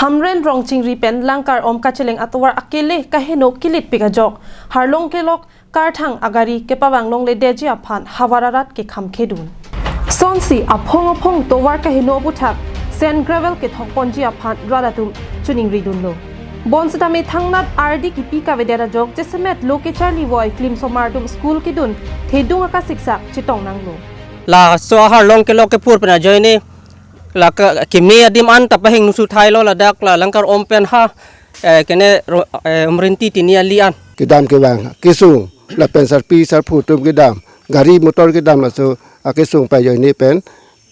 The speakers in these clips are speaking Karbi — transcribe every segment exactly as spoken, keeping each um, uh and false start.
Hamren Rongchingri pen Langkarom kacheleng atovar akele kaheno kilitpik ajok Harlong Kelok karthang agari kepavang longledetji aphan havar arat kekhamkhedun. Sonsi aphong aphong tovar kaheno aputhak sand gravel kethokponji aphan rat atum chiningridunlo. Bonsitame thangnat ardi kipi kavedet ajok jasemet lo kecharli voi klimsomar atum school kedun thedung akasiksak chetong nanglo. Laso Harlong Kelok kepur pen ajoine la ke, keme adim an ta pahingno su thailo, ladak la Langkarom pen ha, eh, kene ro-, eh, Umrengti Tiniali an. Kedam kevang kesung lapen sarpi sarpo atum kedam, gari motor kedam laso akesung pai ajoine pen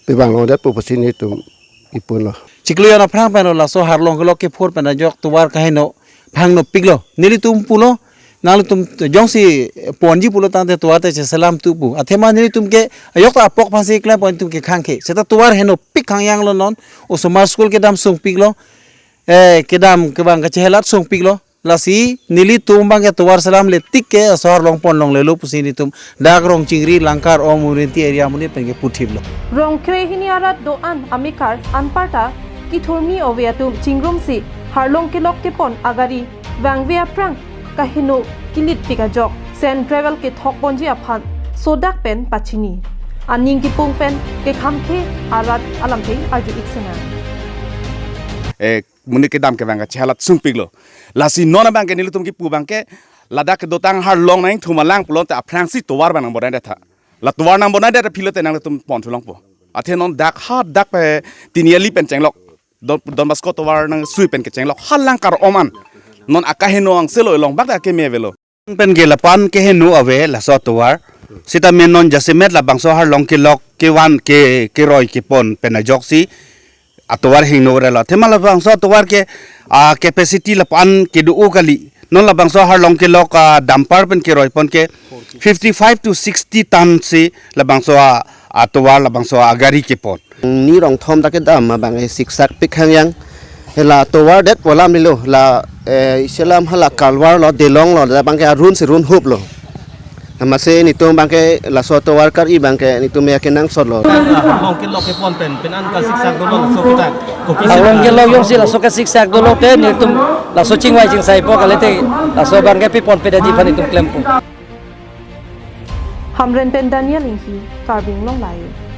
pevang longdet pu pusi nelitum kipulo. Chiklo jon aphrang pen laso Harlong Kelok kepur pen ajok tovar kaheno phangnopiklo. Nelitum pulo, nanglitum jongsi ponji pulo tangte tovar te cheselam tu pu. Athema nelitum ke ajok ta apok aphansi klempon, nelitum ke khangkhe. Seta tovar henopik khangyanglo non. Osomar school kedam sungpiklo. Eh, kedam kevang kachehelat sungpiklo. Lasi nelitum abang ke tovar selamle tik ke laso Harlong pon longlelo pusi nelitum dak Rongchingri, Langkarom, Umrengti area amonit pen ke puthiplo. Rong kre hini arat do-an amekar anparta kithurmi ove atum chingrumsi Harlong Kelok kepon agari vangve aphrang kaheno kilitpik ajok sand gravel kethokponji aphan sodak pen pachini. Aning kipung pen kekhamkhe arat alamthe arju-ik sena. Eh, monit kedam kevang kachehelat sungpiklo. Lasi non abang ke nelitum kipu abang ke ladak kedotang Harlong nangthum alang pulote aphrangsi tovar abang nangbonaidetha. La tovar nangbonaidetha pulote nanglitum ponthu longpo. Athe non dak ha dak pe Tiniali pen chenglok. Don, Don Bosco tovar nangsui pen kechenglok ha Langkarom an. Non akaheno angselo, longbak ta keme avelo. Pen ke lapu-an keheno ave laso atovar. Sitame non jasemet labangso Harlong Kelok kevan ke keroi kepon pen ajoksi atovar hingno relo. Athema labangso atovar ke, ah, capacity lapu-an kedo-o kali. Non labangso Harlong Kelok, ah, dumper pen keroipon ke fifty-five to sixty ton si labangso, ah, atovar labangso agari kepon. Ni rong thom ta kedam abang ke siksak pik khangyang. Hela tovar det pu alam lilo, la, eh, isi alam hala kalvar lo, delong lo, labang ke arun si run huplo. Amatsi nelitum abang ke laso tovar kari abang ke nelitum ya kenangsotlo. Harlong Kelok kepon pen, pen an kasiksak dolo laso kita. Kopi Harlong Kelok jongsi laso kasiksak dolo te nelitum laso chingvai chingsaipo, kalite laso abang ke piponpedetji aphan nelitum klempo. Hamren pen Daniel Inghi, Karbi Anglong Live.